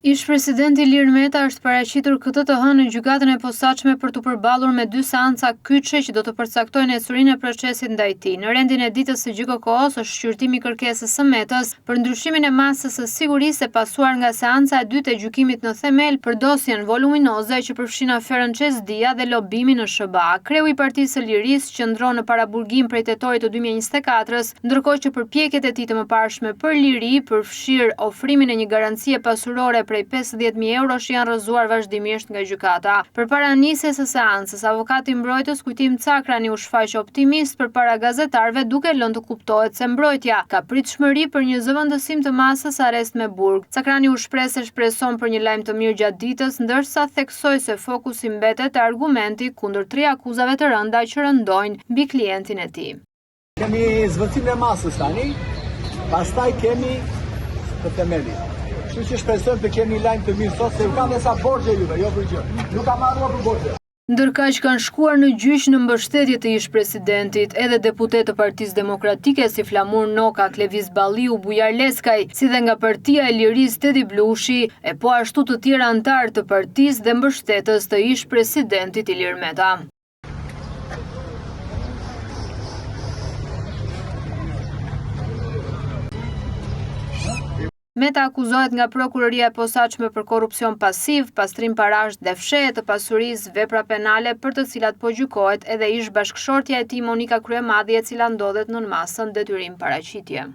Ish-presidenti Ilir Meta është paraqitur këtë të hënë në Gjykatën e Posaçme për t'u përballur me dy seanca kyçe që do të përcaktojnë ecurinë e procesit ndaj tij. Në rendin e ditës së GJKKO-së është shqyrtimi i kërkesës së Metës për ndryshimin e masës së sigurisë e pasuar nga seanca e dytë e gjykimit në themel për dosjen voluminoze që përfshin aferën Cez-Dia dhe lobimin në SHBA. Kreu i Partisë së Lirisë qëndron në paraburgim prej tetorit të 2024-ës, ndërkohë që përpjekjet e tij të mëparshme për liri, përfshirë ofrimin e një garancie pasurore prej 50.000 eurosh janë rrëzuar vazhdimisht nga gjykata. Përpara nisjes së seancës, avokati mbrojtës Kujtim Cakrani u shfaq optimist përpara gazetarëve duke lënë të kuptohet se mbrojtja ka pritshmëri për një zëvendësim të masës arrest me burg. Cakrani u shpreh se shpreson për një lajm të mirë gjatë ditës, ndërsa theksoi se fokusi mbetet te argumenti kundër tri akuzave të rënda që rëndojnë mbi klientin e tij. Kemi zëvendësimin e masës tani, pastaj kemi të themelit. Kështu që shpresojmë të kemi lajm të mirë sot, se ju kam dhe sa borxhe juve, jo për gjë. Nuk kam marrë për borxhe. Ndërkaq kanë shkuar në gjyq në mbështetje të ish-presidentit, edhe deputetë të Partisë Demokratike si Flamur Noka, Klevis Balliu, Bujar Leskaj, si dhe nga Partia e Lirisë Tedi Blushi, e po ashtu të tjerë anëtarë të partisë dhe mbështetës të ish-presidentit Ilir Meta. Meta akuzohet nga Prokuroria e Posaçme për korrupsion pasiv, pastrim parash dhe fshehje të pasurisë, vepra penale për të cilat po gjykohet edhe ish-bashkëshortja e tij Monika Kryemadhi e cila ndodhet nën masën detyrim paraqitje.